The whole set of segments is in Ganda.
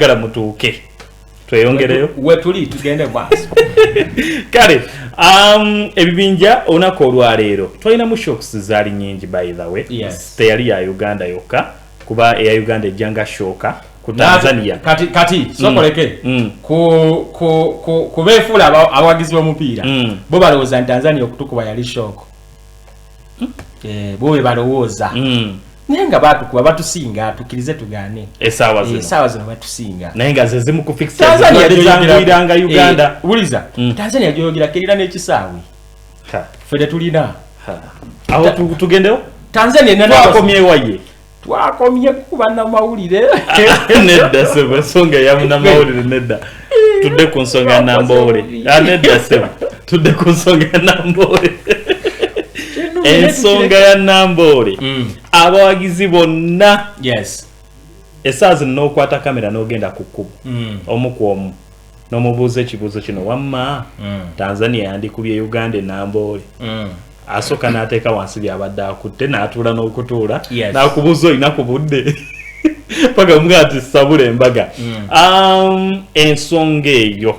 Saagala mutuuke, tweyongereyo. Wetuli, tugende maaso. Kale, ebibinja olunaku olwaleero twalinamu shocks, zaali nyingi by the way. Teyali ya Uganda yokka, kuba eya Uganda ejja nga shock ku Tanzania. Kati sokoleke ku beefuula abawagizi b'omupiira, bo balowooza nti Tanzania okutukuba yali shock. Bo be balowooza, naye nga batukuba, batusinga, tukkirize tugaane. Essaawa zino. Essaawa zino batusinga. Naye nga ze zimu ku fixtures Tanzania zibadde zanguyiranga Uganda. Wuliza, Tanzania gyoyogera kerina n'ekisaawe, ffe tetulina. Awo tugendewo. Tanzania erina Twakomyewaye. Twakomye kuba namawulire. Nedda sebo, ensonga eya munnamawulire nedda. Tudde ku nsonga ya Namboole. Ah, nedda sebo, tudde ku nsonga ya Namboole. Ensonga ya Namboole, abawagizi bonna, essaawa zino n'okwata kamera n'ogenda ku kkubo, omu ku omu n'omubuuza ekibuuzo kino: "Wamma, Tanzania yandikubye Uganda enamboole?" Asooka n'ateeka wansi byabadde akutte, n'atuula n'okutuula, n'akubuuza olina ku budde paka muga nti sabula embaga. Ensonga eyo,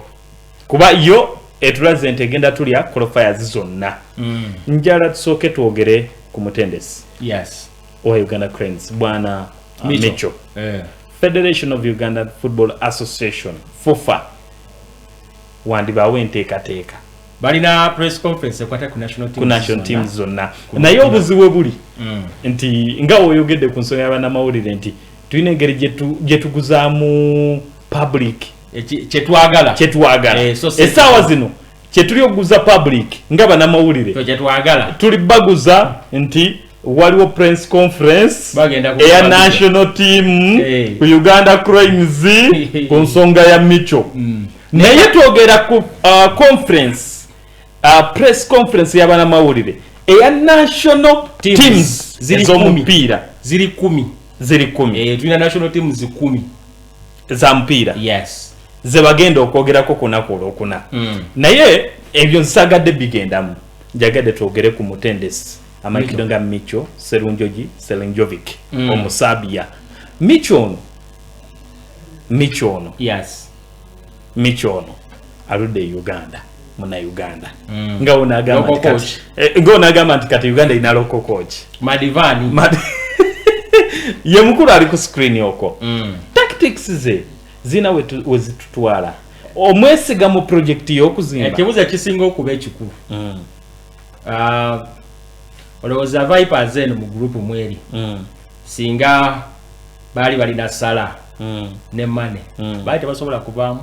kuba yo etulaze nti egenda tulya qualifiers zonna. Njala tusooke twogere ku mutendesi owa Uganda Cranes, bwana Micho. Micho. Federation of Uganda Football Association, FUFA, wandibaawo enteekateeka. Balina press conference ekwata ku national Ku national teams. Teams zonna. Naye obuzibu bwe buli nti nga woyogedde ku nsonga y'abannamawulire nti tulina engeri gye tuguzaamu public Kyetwagala. Kyetwagala. So si- Essaawa zino kyetuli okuguza public nga bannamawulire, Kyetwagala. tuli baguza nti waliwo press conference Bagenda eya kubaguza. national team ku Uganda Cranes ku nsonga ya Micho. Naye twogera ku conference, press conference y'abanamawulire eya national Teams. teams Ziri. ez'omupiira. Ziri 10. Ziri 10. Tulina national teams 10. Za mupiira ze bagenda okwogerako ku lunaku olwokuna. Naye ebyo nsagadde bigendamu, njagadde twogere ku mutendesi amanyikiddwa nga Micho Serunjogi Serenjovic, Omusabia. Micho ono, Micho ono, Micho ono aludde e Uganda, muna Uganda, nga onagamba Local nti kati coach. Nga onagamba nti kati Uganda erina local coach. Madivani. Ye mukulu ali ku screen okwo. Tactics ze zina wezitutwala, omwesiga mu project y'okuzimba? Ekibuzo ekisinga okuba ekikulu, olowooza Vipers eno mu group mweri, singa baali balina Salah ne Mane, baali tebasobola kuvaamu?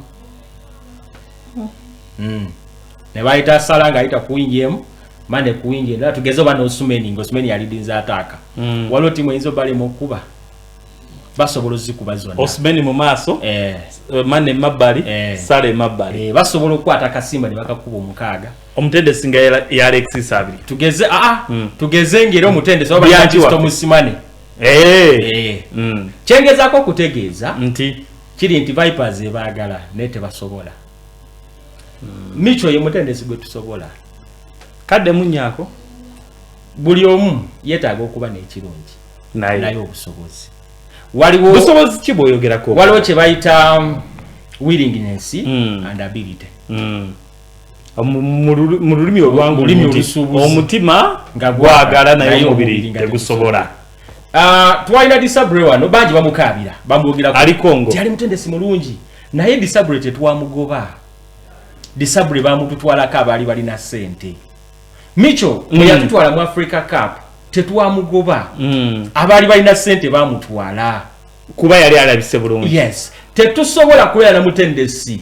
Ne bayita Salah ng'ayita ku wing emu, Mane ku wing endala, tugeze oba n'Osimhen, nga Osimhen yalidinza ataaka, waliwo tiimu eyinza obalema okuba? Basobola ozikuba zonna. Osimhen mu maaso, Mane emabbali, Salah emabbali. Basobola okukwata akasimba ne bakakuba omukaaga. Omutendesi nga ya Alexis abiri. Tugeze tugeze ng'era omutendesi oba Bianchi Kristo waffe. Musimane. Kyengezaako okutegeeza Nti kiri nti Vipers ebaagala naye tebasobola. Micho ye mutendesi gwe tusobola. Kadde munyaako. Buli omu yeetaaga okuba n'ekirungi, naye naye obusobozi waliwo. Busobozi ki bw'oyogerako? Waliwo kye bayita willingness and ability. Mu lulimi olwangu, Mu lulimi nti olusuubuzi. Omutima Nga gwagala, naye naye omubiri omubiri nga tegusobola. Ah, twalina Desabre wano, bangi bamukaabira, bamwogerako Ali Congo. Nti ali mutendesi mulungi, naye Desabre tetwamugoba. Desabre bamututwalako abaali balina ssente. Micho bwe yatutwala mu Africa Cup, tetwamugoba, abaali balina ssente bamutwala. Kuba yali alabise bulungi. Yes, tetusobola kubeera na mutendesi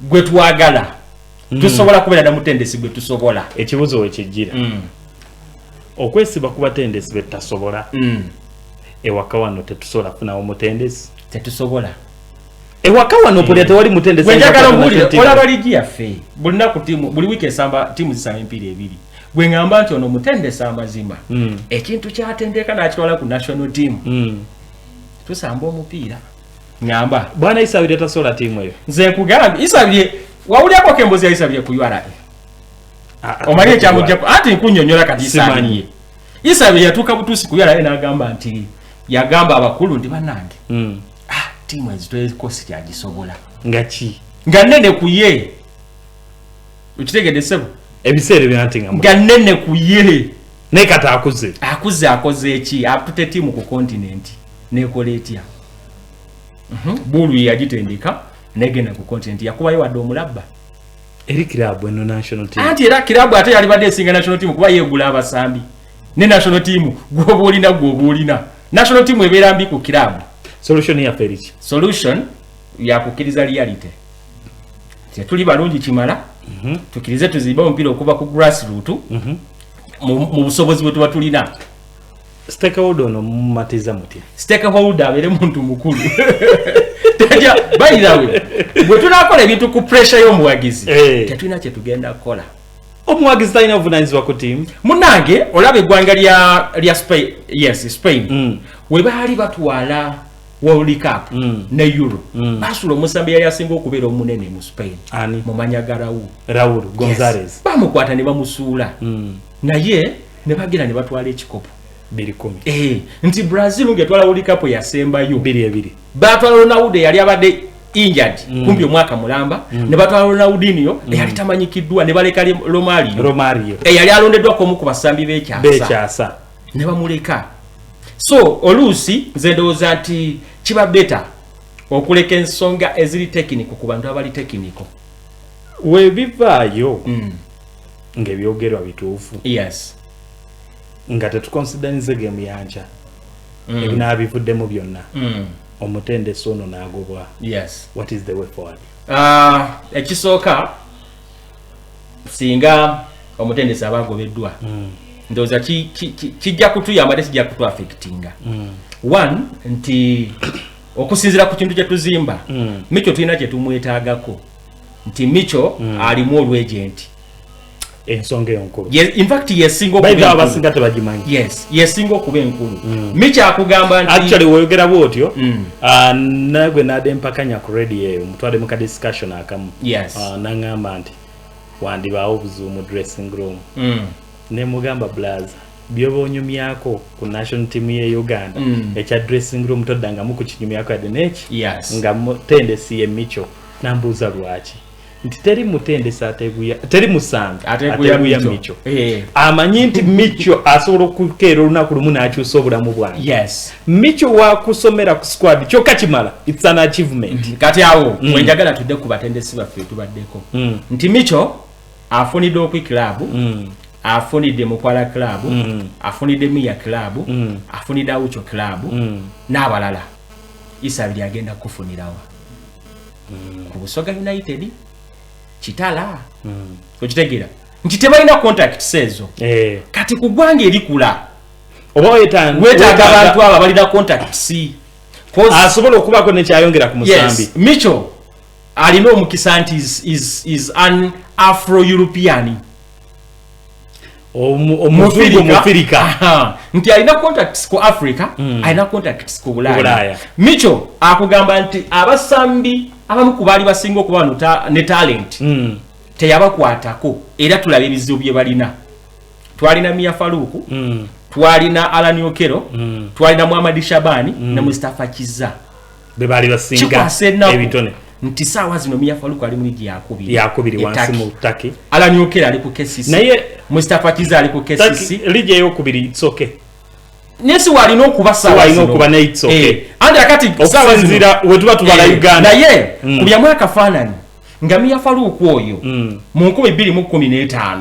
gwe twagala, tusobola kubeera na mutendesi gwe tusobola. Ekibuzo wekijjira, okwesiba ku batendesi betutasobola, ewaka wano tetusobola kufunawo mutendesi? Tetusobola. Ewaka wano polya tewali mutendesi. Gwe njagala ayinza obuulire, kukwata. olaba liigi yaffe, buli naku tiimu, buli wiiki esamba, tiimu zisamba emipiira ebiri. Gwe ŋŋamba nti ono mutendesi amazima, ekintu kyatendeka n'akitwala ku national team, tusamba omupiira, ŋŋamba. Bwana Isabirye tasobola tiimu eyo. Nze nkugambye, Isabirye, wawulyako embozi ya Isabirye ku URA? Ah, Omanyi ekyamugjaku? Anti nkunnyonnyola kati. Simanyi. Isabirye, Isabirye yatuuka butuusi ku URA n'agamba nti yagamba abakulu nti, "Bannange, ah, Tiimu ezitoyeko sikyagisobola. Nga ki? Nga nnene ku ye. Okitegedde, ssebo? Ebiseera ebyo nti nga nnene ku ye. Naye kati akuze. Akuze, akoze eki? Atute tiimu ku continent nekola etya? Buulu ye yagitendeka negenda ku continent, yakubayo wadde omulabba? Eri kirabu eno national team. Anti era kirabu ate yalibadde esinga national team, kuba yeegula abasambi. Ne national team gwoba olina, gwoba olina national team ebeera mbi ku kirabu. Solution yaffe eriki? Solution yakukkiriza reality, tetuli balungi kimala. Tukkirize tuzimbe omupiira okuva ku grassroot mu busobozi bwe tuba tulina. Stakeholder ono mumatiza mutya? Stakeholder abeere muntu mukulu. Tejja bayirawe bwe tunakola ebintu ku pressure y'omuwagizi, tetulina kye tugenda kukola. Omuwagizi talina buvunanyizibwa ku tiimu? Munange, olaba eggwanga lya Spain, yes, Spain, we baali batwala World Cup ne Euro, basula omusambi yali asinga okubeera omunene mu Spain. Ani? Mu manya ga Raul. Raul Gonzalez. Yes. Bamukwata ne bamusuula, naye ne bagenda ne batwala ekikopo. 210. Nti Brazil ng'etwala World Cup yasembayo, 22. Batwala Ronaldo eyali abadde injured kumpi omwaka mulamba, ne batwala Ronaldinho eyali tamanyikiddwa, ne baleka Romario, Romario, eyali alondeddwako omu ku basambi b'ekyasa, bekyasa, ne bamuleka. So oluusi nze ndowooza nti kiba better okuleka ensonga eziri technical ku bantu abali technical. Webivaayo ng'ebyogerwa bituufu, nga tetukonsidanize game yankya, ebinaabivuddemu byonna, omutendesi ono n'agobwa, what is the way forward? Ekisooka, singa omutendesi aba agobeddwa, ndowooza kijja kutuyamba ate kijja kutuaffectinga. One, nti okusinziira ku kintu kye tuzimba, Micho tulina kye tumwetaagako, nti Micho alimu olwegenti. Ensonga eyo nkulu. In fact yesinga okuba Baita enkulu. Abasinga tebagimanyi. Yes, yesinga okuba enkulu. Micho akugamba nti Actually, woyogera bwotyo, nagwe nadde mpakanya ku radio eyo, mutwale mu ka discussion akamu, naŋŋamba nti wandibaawo obuzibu mu dressing room. Ne mugamba, "Blaza, byoba onyumyako ku national team ye Uganda, ekya dressing room toddangamu kukinyumyako yadde neki nga mutendesi ye Micho." Nambuuza lwaki, nti teri mutendesi ateguya, teri musambi Ateguya ateguya Micho. Micho. Amanyi nti Micho asobola okukeera olunaku lumu n'akyusa obulamu bwange. Micho wakusomera ku squad kyokka kimala, it's an achievement. Kati awo wenjagala tudde ku batendesi baffe tubaddeko, nti Micho afunidde Okwi club, afunidde Mukwala club, afunidde Miya club, afunidde Aucho club, n'abalala. Isabiri agenda kufunirawa? Ku Busoga United kitala. Okitegeera nti tebalina contacts ezo? Kati ku ggwanga erikula, Oba weetaaga abantu abo abalina contacts. Asobola okubaako nekyayongera ku musambi. Yes, Micho alina omukisa nti is an Afro European. Omuzungu Mufirika. Aha. Nti alina contacts ku Africa, alina contacts ku Bulaaya. Bulaaya. Micho akugamba nti abasambi abamu ku baali basinga okuba wano ne talent, teyabakwatako, era tulaba ebizibu bye balina. Twalina Mia Faluku, twalina Alan Okero, twalina Muhamadi Shabani ne Mustafa Kiza. Be baali basinga Kikwasa ennaku ebitone. nti saawa zino Mia Faluku ali mu ligi yakubiri. Yakubiri e wansi Turkey. mu Turkey. Alan Okero ali ku KCC. Naye Mustafa Kiza ali ku KCC. Ligi eyokubiri, it's okay. Nesi walina okuba saawa Walina zino. okuba ne it's okay. Anti akati saawa zino Okusinziira we tuba tubala Uganda. Naye kubyamu akafaananyi nga Mia Faluku oyo mu 2015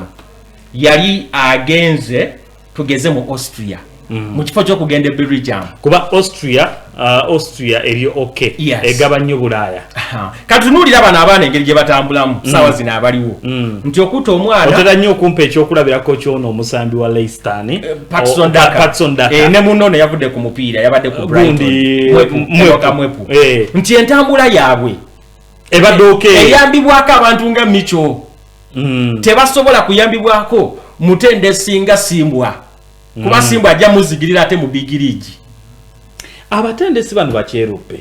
yali agenze, tugeze mu Austria, mu kifo ky'okugenda e Belgium. Kuba Austria eri okay. Egaba nnyo Bulaaya. Aha. Katunuulira bano abaana engeri gye batambulamu saawa zino abaliwo, nti okutta omwana Otera nnyo okumpa ekyokulabirako kyono omusambi wa Leicester. Patson Daka. Patson Daka. Ne munno ono yavudde ku mupiira, yabadde ku Brighton. Gundi Mwepu, Mwepu. Enoka Mwepu. Nti entambula yaabwe ebadde okay. Eyambibwako abantu nga Micho. Tebasobola kuyambibwako mutendesi nga Simbwa, kuba Simbwa ajja muzigirira ate mu big league. Abatendesi bano bakyeruppe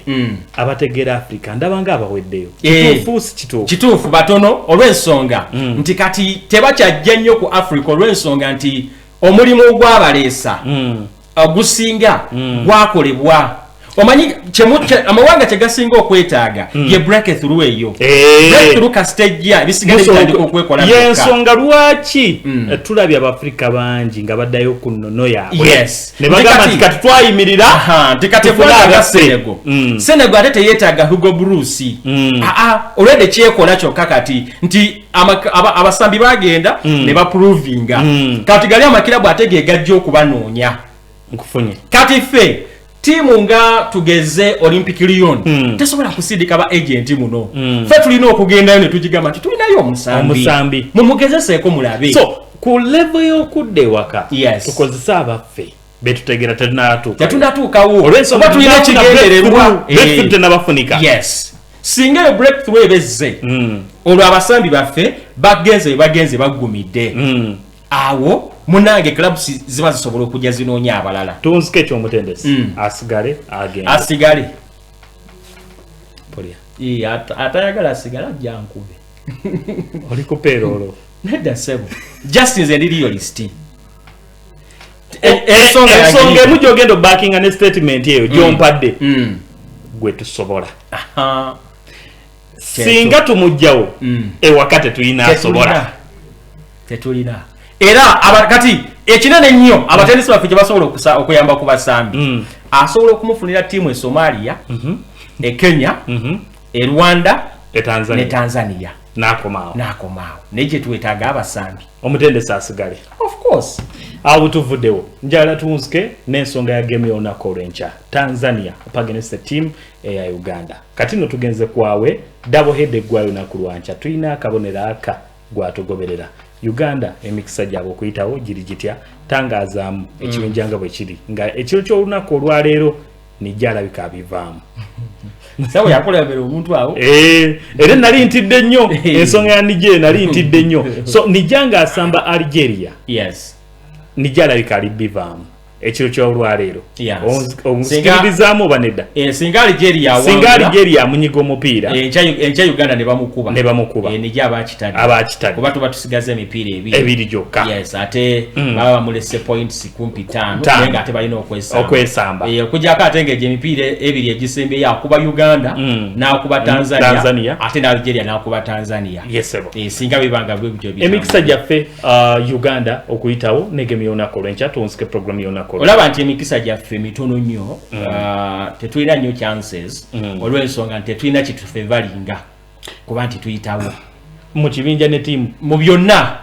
abategeera Africa ndaba nga abaweddeyo. Kituufu si kituufu? Kituufu, batono, olw'ensonga nti kati tebakyajja nnyo ku Africa, olw'ensonga nti omulimu ogwabaleesa ogusinga gwakolebwa. Omanyi amawanga kyegasinga okwetaaga ye breakthrough eyo. Breakthrough kasitejja ebisigadde bitandika okwekola. Yensonga lwaki tulabye Abafrika bangi nga baddayo ku nnono yaabwe. Yes. Ne bagamba nti kati twayimirira, nti kati eggwanga Senegal. Senegal ate teyeetaaga Hugo Broos. Olwedde kyekola kyokka kati nti abasambi bagenda ne baprovinga. Kati gali amakirabu ate ge gajja okubanoonya. Nkufunye. Kati ffe tiimu nga tugeze Olympic Lyon tesobola kusindika ba agent muno. Ffe tulina okugendayo ne tugigamba nti tulinayo omusambi, mumugezeseeko mulabe. So ku level y'okudda ewaka, tukozese abaffe betutegera tetunatuukawo, oba tulina ekigendererwa tenabafunika. Yes, singa eyo breakthrough ebezze, olwo abasambi baffe bagenze baggumidde, awo munange clubs ziba zisobola okujja zinoonya abalala. Tunzike ekyomutendesi asigale agende, asigale atayagala asigale ajja nkube. Oli kupeera olwo? Nedda ssebo, just nze ndi realist. Ensonga emu gyogenda obackinga ne statement eyo gyompadde, gwe tusobola singa tumugjawo ewaka tetulina asobola. Tetulina. Era kati ekinene nnyo abatendesi baffe kye basobola okuyamba ku basambi, asobola okumufunira ttiimu e Somalia, e Kenya, e Rwanda ne Tanzania, n'akomaawo. Naye gye twetaaga abasambi. Omutendesi asigale. Of course. Awo tuvuddewo, njagala tuwunzike n'ensonga ya game y'olunaku olw'enkya, Tanzania up against the team eya Uganda. Kati nno tugenze kwawe double head eggwayo olunaku lwankya, tulina akabonero aka gwatugoberera. Uganda emikisa gyabwe okuyitawo giri gitya? Tangazaamu ekibinja nga bwe kiri, nga ekiro ky'olunaku olwaleero nijja alabika abivaamu. Sawa yakulembera omuntu awo. Era nali ntidde nnyo ensonga ya Nigeria, nali ntidde nnyo. So Nijja ng'asamba Algeria. Yes. Nijja alabika ali bivaamu ekiro ky'olwaleero. Onsikiririzaamu oba nedda? Singa Algeria, singa Algeria amunyiga omupiira, enkya Uganda ne bamukuba, ne bamukuba, Nijja abakitadde, abakitadde, kuba tuba tusigaza emipiira ebiri gyokka. Yes, ate baba bamulese points kumpi 5, naye nga ate balina okwesamba. Okujjako ate ng'egyo emipiira ebiri egisembyeyo akuba Uganda n'akuba Tanzania, ate ne Algeria n'akuba Tanzania. Yes, singa bibanga bwe bityo. Emikisa gyaffe Uganda okuyitawo ne game y'olunaku olw'enkya, tuwunzike program y'olunaku. Olaba nti emikisa gyaffe mitono nnyo, tetulina nnyo chances, olw'ensonga nti tetulina kitufevalinga kuba nti tuyitawo mu kibinja ne ttiimu. Mu byonna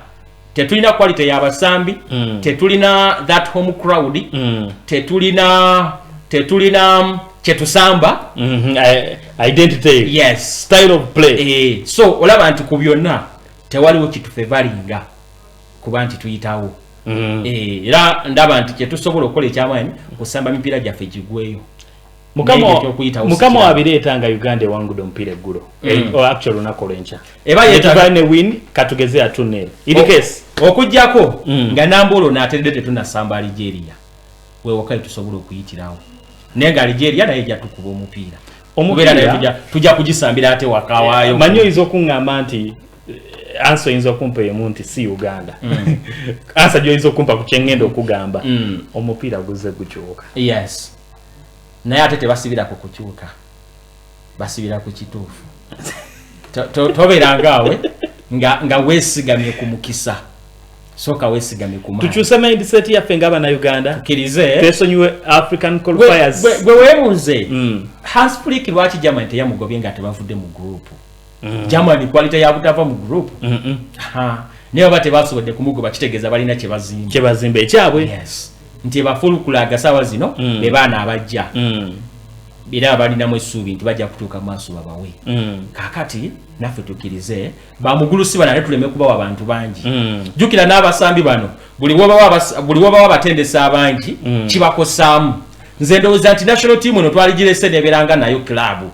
tetulina quality y'abasambi, tetulina that home crowd, tetulina kyetusamba, identity. Yes, style of play. So olaba nti ku byonna tewaliwo kitufevalinga kuba nti tuyitawo. Era ndaba nti kyetusobola okukola ekyamaanyi kusamba mipiira gyaffe gigweyo. Mukama wabireeta nga Uganda ewangudde omupiira eggulo, actually olunaku olw'enkya eba ne win, katugeze ya 2-0 in case, okuggyako nga Nambolo n'ateredde tetunasamba Algeria, wewaka tusobola okuyitirawo, naye nga Algeria naye ejja tukuba omupiira, omupiira naye tujja kugisambira ate wakawaayo. Manyi oyinza okuŋŋamba nti answer oyinza okumpa emu nti si Uganda. Answer gy'oyinza okumpa ku kyengenda okugamba, omupiira guzze gukyuka. Yes, naye ate tebasibira ku kukyuka, basibira ku kituufu. Tobeerangaawe nga weesigamye ku mukisa, sooka weesigamye ku maanyi. Tukyuse mindset yaffe ng'Abannayuganda, tukkirize twesonyiwe African qualifiers. Gwe weebuuze, Hans Flick lwaki Germany teyamugobye nga tebavudde mu group? Germany quality ya butava mu group. Naye baba tebasobodde kumugoba, kitegeeza balina kyebazimba, kyebazimba ekyabwe. Yes, nti bafulukulaga saawa zino be baana abajja, era balinamu essuubi nti bajja kutuuka maaso babawe. Kaakati naffe tukkirize bamugulusi bano, ate tuleme kubawa bantu bangi. Jjukira n'abasambi bano buli wobawa abatendesi abangi kibakosaamu. Nze ndowooza nti national team eno twaligirese nebeeranga nayo club,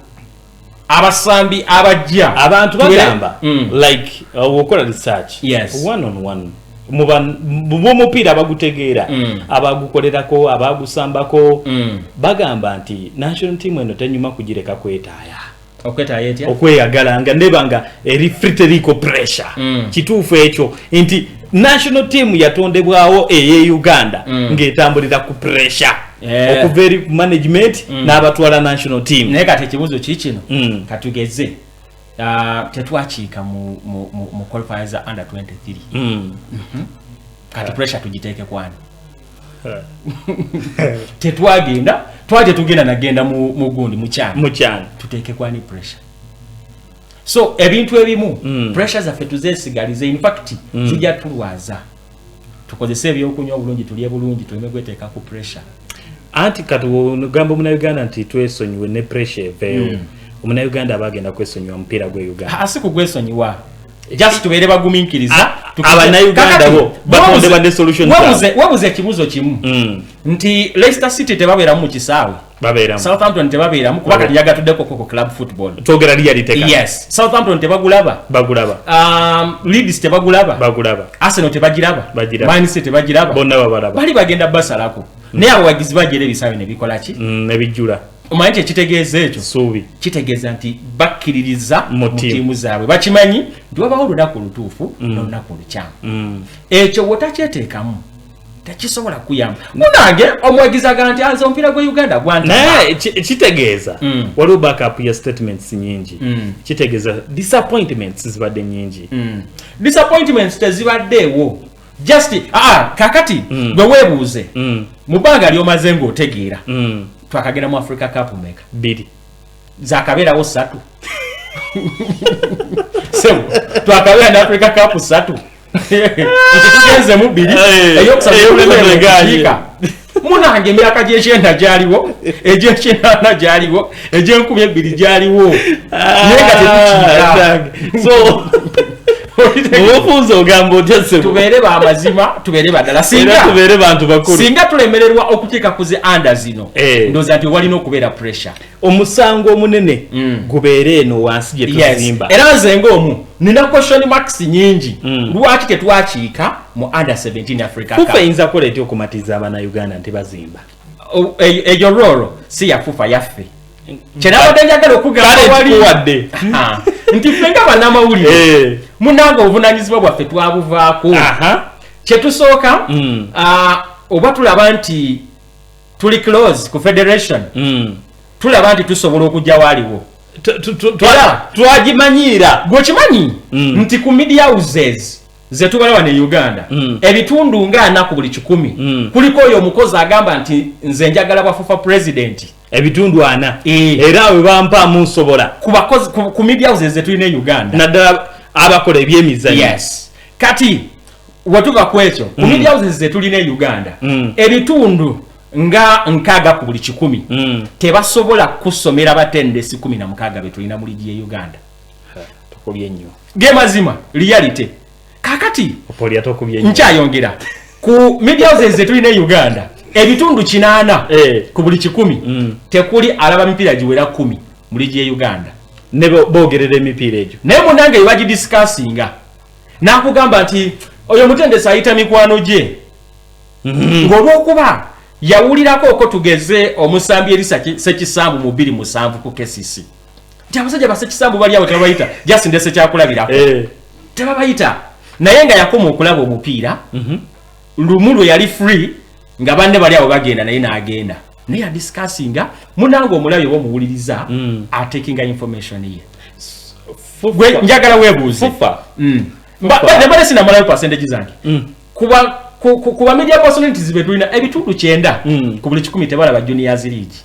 abasambi abajja abantu bagamba like wokola research, yes, one on one mubomupiira abagutegeera, abagukolerako, abagusambako, bagamba nti national team eno tenyuma kugireka kwetaaya. Okweyagala nga ndeba nga eri free, teriko pressure. Kituufu ekyo nti national team yatondebwawo eye Uganda ng'etambulira ku pressure? Okuva eri management n'abatwala national team. Naye kati ekibuuzo kikino, katugeze tetwakiika mu qualifiers za under 23. Kati pressure tugiteeke kwani? Tetwagenda, twali tetugenda nagenda mu gundi mu CHAN, tuteeke kwani pressure? So ebintu ebimu pressure zaffe tuzeesigalize, in fact zijja tulwaza. Tukozese ebyokunywa obulungi, tulye bulungi, tuleme kweteeka ku pressure. Anti kati ogamba omunauganda nti twesonyiwe ne pressure eveewo. Omunauganda aba agenda kwesonyiwa mupiira gwe Uganda? Si kugwesonyiwa, just tubeere bagumiikiriza. Abannayuganda bo batonde badde solution. Webuze ekibuuzo kimu nti Leicester City tebabeeramu mu kisaawe? Babeeramu. Southampton tebabeeramu? Kuba kati yagatuddeko koko club football. Twogera reality. Yes, Southampton tebagulaba? Bagulaba. Leeds tebagulaba? Bagulaba. Arsenal tebagiraba? Bagiraba. Man City tebagiraba? Bonna babalaba. Bali bagenda basalako. Naye abawagizi bajera ebisaawe ne bikola ki? Ne bijjula. Omanyi kyekitegeeza ekyo? Suubi. Kitegeeza nti bakkiririza mu ttiimu zaabwe, bakimanyi nti wabawo olunaku olutuufu n'olunaku olukyamu. Ekyo bw'otakyeteekamu tekisobola kuyamba. Munange omuwagizi agamba nti anze omupiira gwe Uganda gwantama. Naye kitegeeza waliwo backup ya statements nyingi. Kitegeeza disappointments zibadde nyingi. Disappointments tezibaddeewo, just kakati gwe weebuuze, mu bbanga ly'omaze ng'otegeera, twakagenda mu Africa Cup meka? 2. Zakabeerawo 3. Sebo, twakabeera ne Africa Cup 3. Tugenze mu 2, eyokusatu. Munange emyaka gy'ekyenda gyaliwo, egy'ekyenda gyaliwo, egy'enkumi ebbiri gyaliwo, naye nga tetukiika. So mubufunze ogamba otya ssebo? Tubeere bamazima, tubeere baddala. Singa tubeere bantu bakulu. Singa tulemererwa okukiika ku zi under zino, ndowooza nti walina okubeera pressure. Omusango omunene gubeere eno wansi gye tuzimba. Era nze ng'omu nina question marks nyingi. Lwaki tetwakiika mu under 17 Africa Cup? FUFA eyinza kukola etya okumatiza Abannayuganda nti bazimba? Eyo role si ya FUFA, yaffe. Kyenabadde njagala okugamba wali nti ffe nga bannamawulire, munange obuvunaanyizibwa bwaffe twabuvaako. Kyetusooka, oba tulaba nti tuli close ku federation, tulaba nti tusobola okujja waaliwo. Twagimanyiira. Gwe kimanyi nti ku media houses zetubala wano e Uganda, ebitundu nga 40 ku buli 100 kuliko oyo omukozi agamba nti nze njagala bwa FUFA president. Ebitundu 40? Era we bampaamu nsobola. Ku bakozi ku media houses zetulina e Uganda, naddala abakola ebyemizannyo. Yes, kati wetuva ku ekyo, ku media houses zetulina e Uganda, ebitundu nga 60 ku buli 100 tebasobola kusomera batendesi 16 betulina mu ligi ye Uganda. Tukubye nnyo. Ge mazima, reality. Kakati Opoliya, tokubye nnyo. Nkyayongera, ku media houses zetulina e Uganda, ebitundu 80 ku buli 100 tekuli alaba mipiira giwera 10 mu ligi ye Uganda. Ne boogerera emipiira egyo. Naye munange bagidiscussinga n'akugamba nti oyo mutendesi ayita mikwano gye, ng'olwokuba yawulirako oko tugeze omusambi eri Sekisambu mu 2007 ku KCC, nti abasajja basekisambu bali awo tebabayita, just ndese kyakulabirako, tebabayita, naye nga yakoma okulaba omupiira lumu lwe yali free nga banne bali awo bagenda, naye n'agenda, naye yadiscussinga. Munange omulabi oba omuwuliriza atakinga information ye. Gwe njagala weebuuze. FUFA. Mbadde sinamalayo percentage zange. Kuba ku media personalities be tulina, ebitundu 90 ku buli 100 tebalaba juniors league,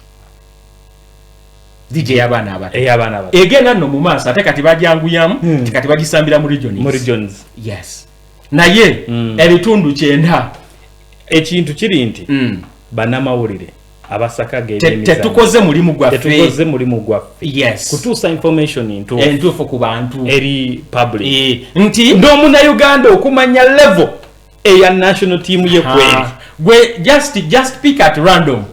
ligi ey'abaana abato. Ey'abaana abato. Egenda nno mu maaso, ate kati bajanguyamu, kati bagisambira mu regions. Mu regions. Yes, naye ebitundu 90. Ekintu kiri nti bannamawulire abasakaga ebyemizannyo tetukoze mulimu gwaffe. Tetukoze mulimu gwaffe kutuusa information ntuufu entuufu ku bantu eri public. Nti n'omunnayuganda okumanya level eya national team ye kweri. Gwe just pick at random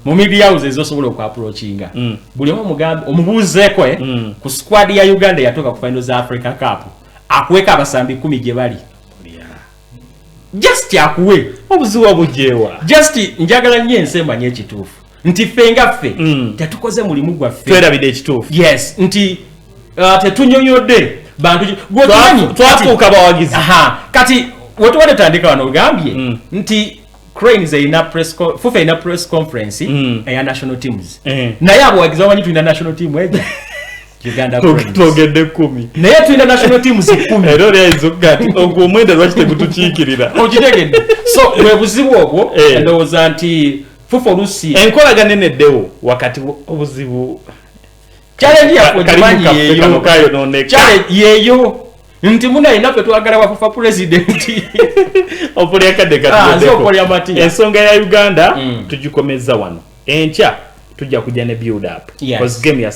mu media houses osobola okuapproachinga, buli omu omugambe, omubuuzeeko ku squad ya Uganda yatuuka ku final za Africa Cup, akuweko abasambi 10 gye bali, just akuwe. Obuzibu obujeewa? Just njagala nnyo ensi emanye ekituufu nti ffe nga ffe tetukoze mulimu gwaffe. Twerabidde ekituufu. Yes, nti tetunyonyodde bantu. Gwe okimanyi Twafuuka bawagizi. Aha, kati wetubadde tutandika wano ogambye nti Cranes erina FUFA erina press conference eya national teams. Naye abawagizi bamanyi tulina national team eja Uganda Cranes. Twogedde 10. Naye tulina national teams 10. Era oli ayinza okuga nti ogwo omwenda lwaki tegutukiikirira? Okitegedde? So bwe buzibu obwo. Ndowooza nti FUFA olusi Enkolagana eneddewo wakati obuzibu Challenge yaffe kalimu ogimanyi kaffe kano yeeyo. kayonooneka. Challenge yeeyo nti munaye naffe twagala wa FUFA president. Opoli akadde Ah, nze katuweddeko. Opoli Amatiya. Ensonga ya Uganda tugikomeza wano. Enkya tujja kujja ne build up, because game ya